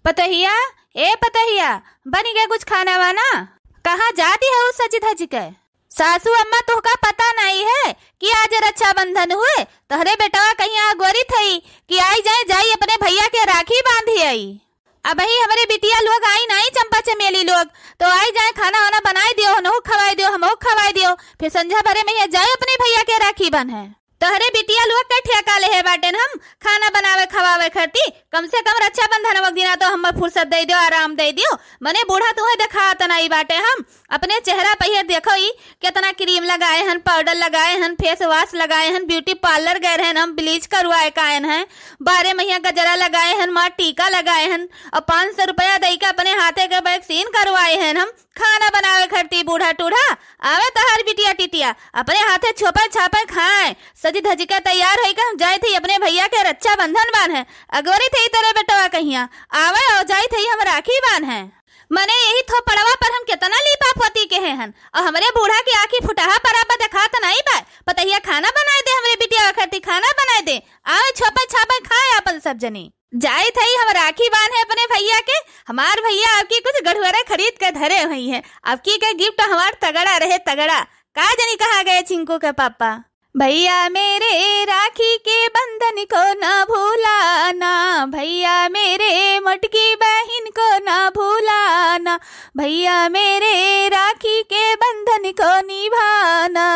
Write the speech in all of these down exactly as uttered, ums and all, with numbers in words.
पतोहिया, ए पतोहिया, बनि गए कुछ खाना वाना? कहाँ जाति हउ सजि धजि के? सासू अम्मा, तोहका पता नाहीं है कि आज रक्षाबंधन हुए? तोहरे बेटवा कहियाँ अगोरित हई कि आई जाए, जाई अपने भइया के राखी बाँधि आई। अबहीं हमरे बिटिया लोग आई नाहीं, चंपा चमेली लोग, तउ आई जाए, खाना वाना बनाइ दियो, उनहू खवाइ दियो, हमहू खवाइ दियो, फिर संझा भरे महियाँ जाए अपने भइया के राखी बाँधे। तोहरे बिटिया लोग के ठेका लेहे बाटेन हम खाना बनावे खवावे खरती। कम से कम रक्षाबंधन वक दिना तउ हम्मे फुर्सत दइ दियो, आराम दइ दियो। मने बूढ़ा तुहैं देखात नाहीं बाटे हम। अपने चेहरा पहिया देखो, ई केतना cream लगाए हन, powder लगाए हन, face wash लगाए हन, beauty parlour गए रहेन हम, bleach करवाए क आएन हैं, बारह महिया गजरा लगाए हन, माँ टीका लगाए हन, अउर पाँच सौ रुपया दइ के अपने हाथे के vaccine करवाए हन हम। खाना बनावे खरती बूढ़ा टूढ़ा, आवे तोहार बिटिया टिटिया, अपने हाथे छोपे छापे खाए, सजि धजि के तैयार होइके हम जाइत ही अपने भइया के रक्षाबंधन बाँधे। अगोरित ही तोरे बेटवा कहियाँ, आवे अउर जाइत ही हम राखी बाँधे। मने यही थोपड़वा पर हम केतना लीपा पोती केहे हन, अउर हमरे बूढ़ा की आँखी फुटहा परा पर देखात नाहीं बा। पतोहिया, खाना बनाइ दे, हमरे बिटिया खरती खाना बनाइ दे, आवे छोपे छापे खाए आपन सब जनी। जाइत हई हम राखी बाँधे अपने भइया के। हमार भइया अबकी कुछ गढ़ुअरे खरीद के धरे हुइहैं। अबकी के gift हमार तगड़ा रहे, तगड़ा। का जनी कहाँ गए चिंकू के पापा। भइया मेरे, राखी के बंधन को ना भुलाना, भइया मेरे, मोटकी बहिन को ना भुलाना, भइया मेरे, राखी के बंधन को निभाना।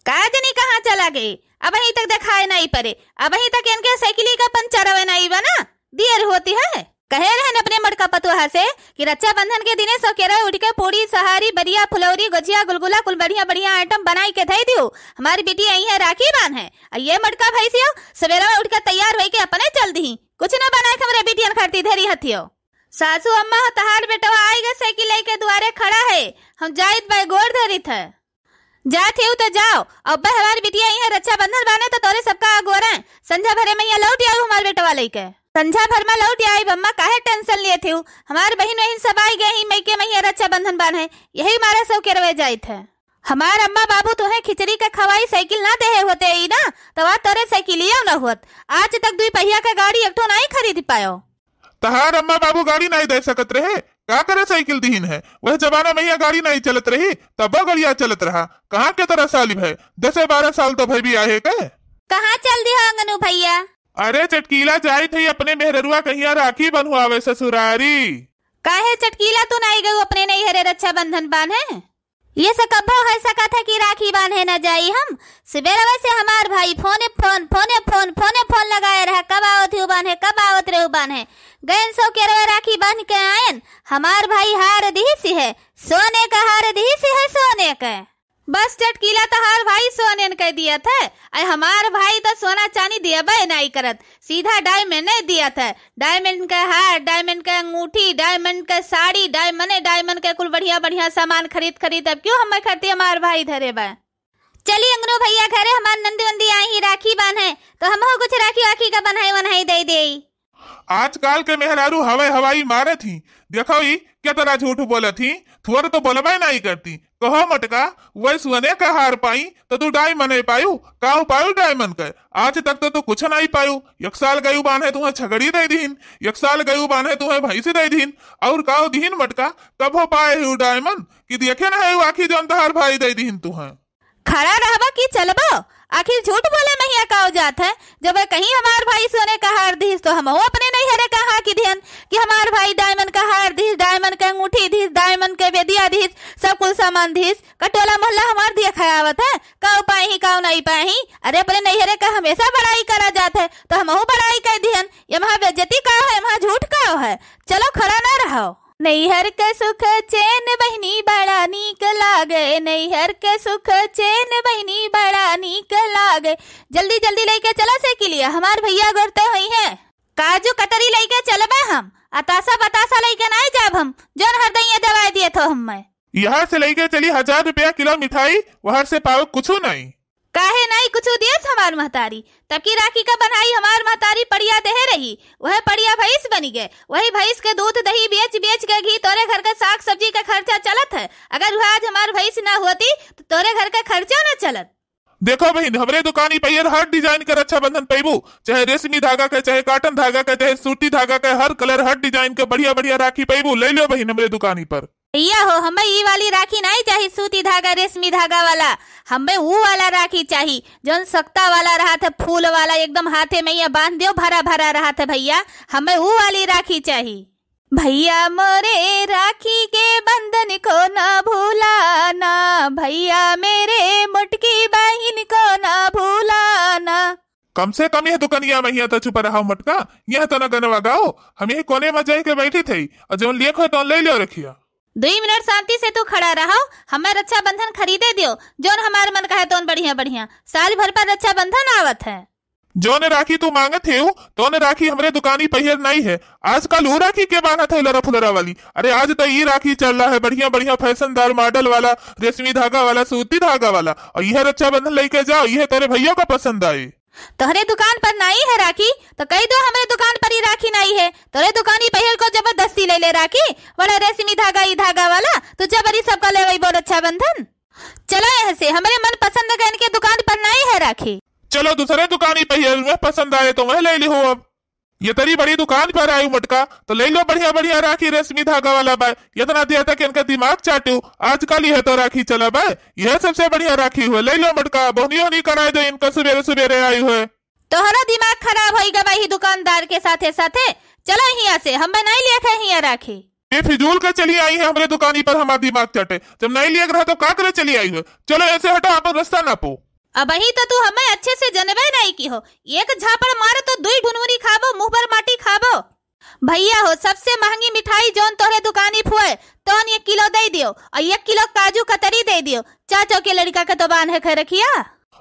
का जनी कहाँ चला गए, अबहीं तक देखाए नाहीं परे, अबहीं तक इनके साइकिली का पंचर अवे नाहीं बा ना, देर होति है। कहे रहेन अपने मोटका पतोहा से कि रक्षाबंधन के दिने सौकेरवे उठि के पूड़ी, सोहारी, बरिया, फुलौरी, गोझिया, गुलगुला, कुल बढ़िया बढ़िया item बनाइ के धइ दियो, हमार बिटिया अइहैं राखी बाँधे। अउर ये मोटका भइँसियो सबेरवा उठि के तैयार होइके अपने चल दिहीं, कुछ न बनाए के हमरे बिटियन खरती धरी हथियो। सासू अम्मा हो, तोहार बेटवा आइ गए, साइकिल लइके दुआरे खड़ा है, हम जाइत बाय, गोड़ धरित है। जात हेउ त जाओ, अब्बे हमार बिटिया अइहैं रक्षाबंधन बाँधे त तोरे सबका अगोरे संझा भरे महियाँ लौटि आउ हमार बेटवा लइके। संझा भर मा लौटि आइब अम्मा, काहे tension लेत हेउ? हमार बहिन वहिन सब आइ गए हीं मइके महियाँ रक्षाबंधन बाँधे, यही मारे सौकेरवे जाइत है। हमार अम्मा बाबू तोहे खिचड़ी के खवाई साइकिल ना देहे होते ई ना, तउ आज तोरे साइकिलियो न होत। आज तक दुइ पहिया के गाड़ी एक ठो नाहीं खरीद पायो। तहार अम्मा बाबू गाड़ी नाहीं दे सकत रहे, का करे साइकिल दिहिन है? वह जमाना महियाँ गाड़ी नाहीं चलत रही, तब्बो गड़िया चलत रहा। कहाँ के तरह सालिब है, दसे बारह साल तउ भई बियाहे के। कहाँ चल दिहो अंगनू भइया? अरे चटकीला, जाइत ही अपने मेहररुआ कहियाँ राखी बन्हवावे ससुरारी। काहे चटकीला, तू नाहीं गउ अपने नइहरे रक्षाबंधन बाँधे? ये से कब्बो होइ सकत है कि राखी बाँधे न जाई हम? सबेरवे से हमार भाई फोने फोन, फोने फोन, फोने फोन लगाए रहा, कब आवत हेउ बाँधे, कब आवत रहेउ बाँधे। गएन सौकेरवे राखी बाँधि के आएन, हमार भाई हार दिहिस है, सोने क हार दिहिस है, सोने क। बस चटकीला, तहार भाई सोनेन क दियत है, अइ हमार भाई त सोना चानी दियबे नाहीं करत, सीधा diamond दियत है। Diamond क हार, diamond क अंगूठी, diamond क साड़ी, diamond, diamond क कुल बढ़िया बढ़िया सामान खरीद खरीद अब क्यों हम्मे खरती हमार भाई धरे बा। चली अंगनू भइया घरे, हमार नंदी वंदी आइहीं राखी बाँधे, तउ हमहू कुछ राखी वाखी क बन्हाई वन्हाई दइ देई। आजकाल के मेहरारू हवाई हवाई मारत ही, देखो ई केतना झूठ बोलत ही, थोर तउ बोलबे नाहीं करती। कहो मोटका, वही सोने क हार पाई तउ तू diamond पायू, काउ पायू diamond क? आज तक तउ तू कुछ नाहीं पायू। एक साल गयू बाँधे तुहें छगड़ी दइ दिहिन, एक साल गयू बाँधे तुहें भइँसी दइ दिहिन, अउर काउ दिहिन मोटका? कबहुँ पाए हेउ diamond कि देखे न हेउ आँखी जउन तहार भाई दइ दिहिन तुहें? खड़ा रहबा कि चलबा? आखिर झूठ बोले महियाँ काउ जात है? जब कहीं हमार भाई सोने क हार दिहिस तउ हमहू अपने नइहरे क हाँकि दिहन कि हमार भाई diamond क हार दिहिस, diamond क अंगूठी दिहिस, diamond क बेदिया दिहिस, सब कुल सामान दिहिस। का टोला मोहल्ला हमार देखा आवत है? काउ पाइहीं, काउ नाहीं पाइहीं? अरे अपने नइहरे क हमेसा बड़ाई करा जात है, तउ हमहू बड़ाई कइ दिहन। यमहा बेइज्जती काउ है, यमहा झूठ काउ है? चलो खड़ा न रहो। नैहर के सुख चैन बहिनी बड़ा नीक लागे, नैहर के सुख चैन बहिनी बड़ा नीक लागे। जल्दी जल्दी लइके चला साइकिलिया, हमार भइया गोरते होइहैं। काजू कतरी लइके चलबे हम, अतासा बतासा लइके नाहीं जाब हम, जउन हरदइया देवाइ दियत हो हम्मे। यहाँ से लइके चली हजार रुपया किलो मिठाई, वहर से पावे कुछु नाहीं। काहे नाहीं कुछु दियस हमार महतारी? तब की राखी क बन्हाई हमार महतारी पड़िया देहे रही, वह पड़िया भइँस बनि गए। वही भइँस क दूध दही बेच बेच के घी तोरे घर क साग सब्जी क खर्चा चलत है। अगर वह आज हमार भइँस न होती तउ तोरे घर क खर्चा न चलत। देखो बहिन, हमरे दुकानी पर हर design के रक्षाबंधन पैबू, चाहे रेशमी धागा के, चाहे cotton धागा के, चाहे सूती धागा के, हर colour, हर design के बढ़िया बढ़िया राखी पैबू। ले लो बहिन हमरे दुकानी पर। भैया हो, हमें ई वाली राखी नाहीं चाही, सूती धागा, रेशमी धागा वाला। हमें ऊ वाला राखी चाही, जौन सख्ता वाला रहत है, फूल वाला, एकदम हाथे में ये बांध दियो, भरा भरा रहत है भैया, हमें ऊ वाली राखी चाही। भैया मोरे राखी के बंधन को ना भूलाना, भैया मेरे मोटकी बहिन को ना भूलाना। कम से कम यह दुकनिया में हिया तो चुप रहा मोटका, यह तो न गनवा गाओ, हम यही कोने में जाए के बैठी थी, और जौन लिए खो तो ले लियो रखिया। दुई मिनट शांति से तू खड़ा रहो, हमें रक्षाबंधन खरीदे दियो, जौन हमार मन कहे तौन बढ़िया बढ़िया, साल भर पर रक्षाबंधन आवत है। जौन राखी तू मांगत है, तौन राखी हमरे दुकानी पहियर नहीं है। आजकल वो राखी के बांधत है लरा फुलरा वाली? अरे आज तो ये राखी चल रहा है बढ़िया बढ़िया फैशनदार मॉडल वाला, रेशमी धागा वाला, सूती धागा वाला, और यह रक्षाबंधन लेके जाओ, यह तेरे भैया को पसंद आए। तोहरे दुकान पर नाई है राखी, तो कह दो हमरे दुकान पर ही राखी नाई है। तोहरे दुकानी पहिर को जबरदस्ती ले ले राखी, बड़ा रेशमी धागा, ई धागा वाला, तो जबरी सबका ले वही बोल रक्षाबंधन। चलो यहाँ से, हमरे मन पसंद का इनके दुकान पर नाई है राखी। चलो दूसरे दुकानी पहिर, वह पसंद आए तो वह ले ली हो। अब ये तरी बड़ी दुकान पर आई मोटका, तो ले लो बढ़िया बढ़िया राखी रेशमी धागा वाला बाय। इतना दिया तक इनका दिमाग चाटू, आजकल यह तो राखी चला बाय, यह सबसे बढ़िया राखी हुए। ले लो मोटका, बोहनी होनी कराए दो इनका सुबेरे सुबेरे आई हुए। तोहरा दिमाग खराब होई गवा ही दुकानदार के साथे साथे। चलो हिया से, हम बनाई लिया थे हिया राखी। ये फिजूल के चली आई है हमरे दुकानी पर हमार दिमाग चाटे। जब नहीं लिया रहा तो का करे चली आई हो? चलो ऐसे हटो, आप रास्ता नापो। अबही तो तू हमें अच्छे से जनबे नहीं की हो। एक झापड़ मारो तो दुई ढुनमुनी खाबो, मुंह पर माटी खाबो। भैया हो, सबसे महंगी मिठाई जौन तोहरे दुकानी फुए, तौन एक किलो दे दियो और एक किलो काजू कतरी दे दियो। चाचो के लड़का के तो बांध है रखिया।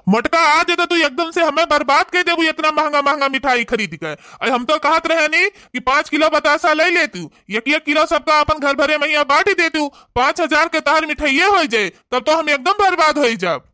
मोटका, आज तो तू एकदम से हमें बर्बाद कर देबू, इतना महंगा महंगा मिठाई खरीद के। अरे हम तो कहत रहे नी कि पाँच किलो बतासा ले ले तू, एक एक किलो सबका अपन घर भरे महिया बांट दे तू, पाँच हजार के तहर मिठाइये हो जाए, तब तो हम एकदम बर्बाद हो जाब।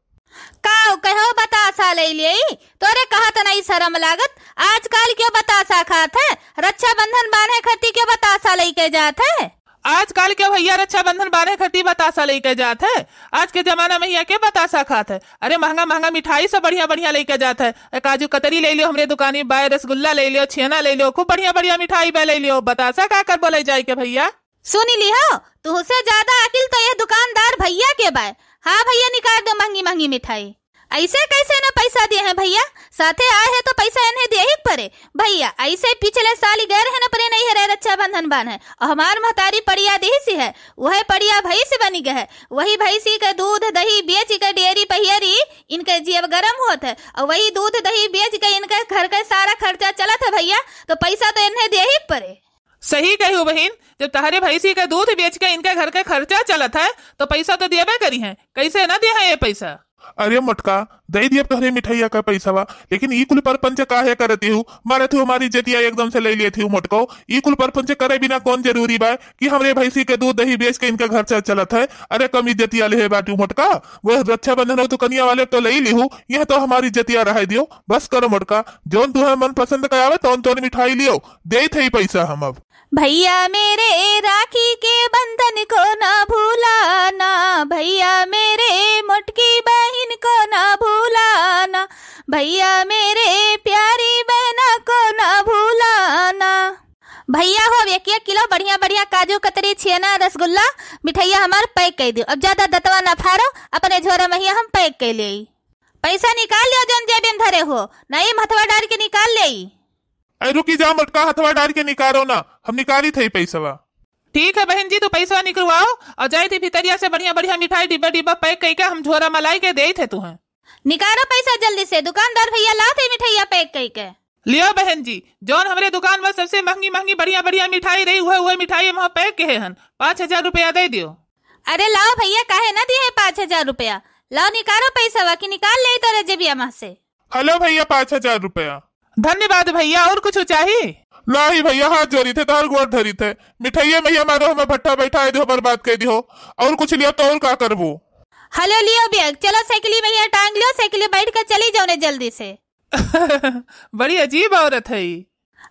का कहो बतासा ले ले, तोरे कहत नहीं शर्म लागत? आजकल के बतासा खात है, रक्षाबंधन बांधे खती के बतासा लेके जात है। आजकल के भैया रक्षाबंधन बांधे खती बतासा लेके जात है। आज के जमाना में हिया के बतासा खात है? अरे महंगा महंगा मिठाई सब बढ़िया बढ़िया लेके जात है। ए, काजू कतरी ले लियो हमरे दुकानी बाय, रसगुल्ला ले लियो, छेना ले लियो, खूब बढ़िया बढ़िया मिठाई बा ले लियो। बतासा का कर बोले जाए के भैया? सुनी ली हो, तुहसे ज्यादा अकिल तो यह दुकानदार भैया के बाय। हाँ भैया, निकाल दो महंगी महंगी मिठाई। ऐसे कैसे न पैसा दिए हैं भैया? साथे आए हैं तो पैसा इन्हें दिए ही पड़े। भैया, ऐसे पिछले साल ही गए रहे न अपने नहीं हरे रक्षाबंधन बांधे, और हमार महतारी पड़िया देही सी है, वह पड़िया भैंस बनी गए है। वही भैंसी के दूध दही बेच के डेयरी पहियरी इनके जियब गरम होत है, और वही दूध दही बेच के इनके घर के सारा खर्चा चलत है भैया, तो पैसा तो इन्हें दिए ही पड़े। सही कहू बहिन, जब तहरे भैंसी के दूध बेच के इनके घर के खर्चा चलत है, तो पैसा तो दियबे करी हैं, कैसे ना दिए हैं ये पैसा? अरे मोटका, दे दिए तोहरे मिठाइया का पैसावा, लेकिन ई कुल परपंच काहे करती हूँ? मारत हूँ हमारी इज्जतिया एकदम से ले लेती हूँ मोटको। ई कुल परपंच करे बिना कौन जरूरी बा कि हमरे भैंसी के दूध दही बेच के इनका घर से चलत है? अरे कम इज्जतिया ले बाटू मोटका, वह रक्षाबंधन हो तो कनिया वाले तो ले ली हूँ, यह तो हमारी इज्जतिया रह दियो। बस करो मोटका, जौन तुम्हें मन पसंद का आवे तौन तौन मिठाई लियो, दे थे पैसा हम अब। भैया मेरे राखी के बंधन को ना भूलाना, भैया मेरे मोटकी बहिन को ना भूलाना, भैया मेरे प्यारी बहना को ना भूलाना। भैया हो, एक एक किलो बढ़िया बढ़िया काजू कतरी छेना रसगुल्ला मिठाइया हमार pack कर दियो। अब ज्यादा दतवा ना फारो, अपने झोरा महिया हम pack कर ले। पैसा निकाल लियो जौन जेबे में धरे हो, नहीं हथवा डार के निकाल ले। अरे रुकी जा मोटका, हथवा डार के निकालो ना, हम निकाली थे पैसवा। ठीक है बहन जी, तू पैसा निकलवाओ और जाए थे भितरिया से बढ़िया बढ़िया मिठाई डिब्बा डिब्बा pack करके हम झोरा मलाई के दे थे तुहें। निकालो पैसा जल्दी से, दुकानदार भैया ला थे मिठाइया pack करके। लियो बहन जी, जौन हमरे दुकान में सबसे महंगी महंगी बढ़िया बढ़िया मिठाई रही, वह वह मिठाई हम pack के हैं, पाँच हजार रुपया दे दियो। अरे लाओ भैया, काहे ना दिए पाँच हजार रुपया, लाओ निकालो पैसा, बाकी निकाल ले तोरे जेबिया में से। हेलो भैया, पाँच हजार रुपया। धन्यवाद भैया, और कुछ चाही? नहीं भैया, हाथ जोड़ी थे, तार गोड़ धरी थे, मिठाइये में हमारो हमें भट्टा बैठा दियो, बर्बाद कर दियो, और कुछ लियो तो और का करबो? हेलो, लियो बैग, चलो साइकिल में यहाँ टांग लियो, साइकिल में बैठ कर चली जाओ ने जल्दी से। बड़ी अजीब औरत है ई।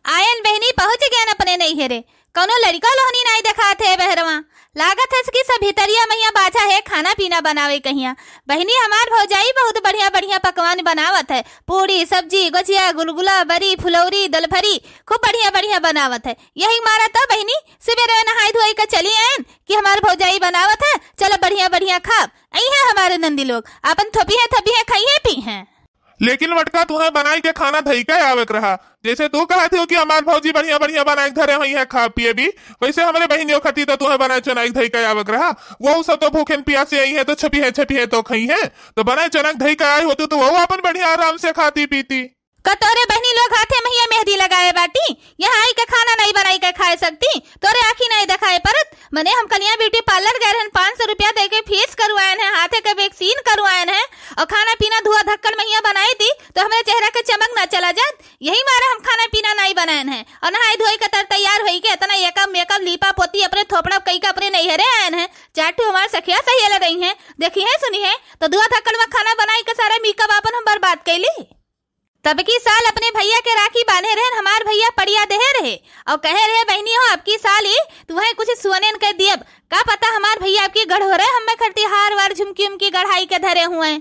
आयन बहनी, पहुँच गयन अपने नैहरे। कौनो लड़िका लोहनी नाई देखात है बहरवा। लागत है कि सब भितरिया महिया बाझा है खाना पीना बनावे कहिया। बहिनी, हमार भौजाई बहुत बढ़िया बढ़िया पकवान बनावत है, पूड़ी, सब्जी, गोझिया, गुलगुला, बरी, फुलौरी, दलफरी, खूब बढ़िया बढ़िया बनावत है। यही मारा तो बहिनी, सुबेरे नहाई धोई के चली आयन कि हमार भौजाई बनावत है, चलो बढ़िया बढ़िया खाब। आई है हमारे नंदी लोग, आपन थोपी है, थपी है, खाई है, पी है। लेकिन मटका, तुहें बनाई के खाना धई के आवे के रहा। जैसे तू कहत हो कि हमार भौजी बढ़िया बढ़िया बनाई के धरे होई है, खा पिए भी, वैसे हमरे बहिनियों खातिर तो तुहें बनाई चुनाई के धई के आवे के रहा। वो सब तो भूखे पियासे आई है, तो छपी है, छपी है तो खाई है। तो बनाई चुनाई के धई के आई होती तो वो अपन बढ़िया आराम से खाती पीती। का तोरे बहिनी लोग हाथे महिया मेहंदी लगाए बाटी, यहाँ आई के खाना नहीं बनाई के खाए सकती? तोरे आँखी नहीं देखाए परत? मने हम कलिया ब्यूटी पार्लर गए रहन, पाँच सौ रुपया दे के फेस करवाएन है, हाथे के वैक्सीन करवाएन है, और खाना पीना धुआ धक्कड़ महिया बनाई दी तो हमरे चेहरा के चमक ना चला जात। यही मारे हम खाना पीना नहीं बनाएन है, और नहाई धोई के तर तैयार होई के इतना एकअप मेकअप लीपा पोती अपने थोपड़ा कई के अपने नैहरे आएन है। चार ठो हमार सखिया सहेल रही हैं, देखी है सुनी है तो धुआ धक्कड़ में खाना बनाई के सारा मेकअप आपन हम बर्बाद कैली। तब की साल अपने भैया के राखी बांधे रहन, हमार भैया पड़िया देहे रहे और कहे रहे, "बहिनी हो, अब की साल ही तुहें कुछ सुनेन के दियब।" का पता हमार भैया अब की गढ़ोरे हमें खरती हार वार झुमकी उमकी गढ़ाई के धरे हुए।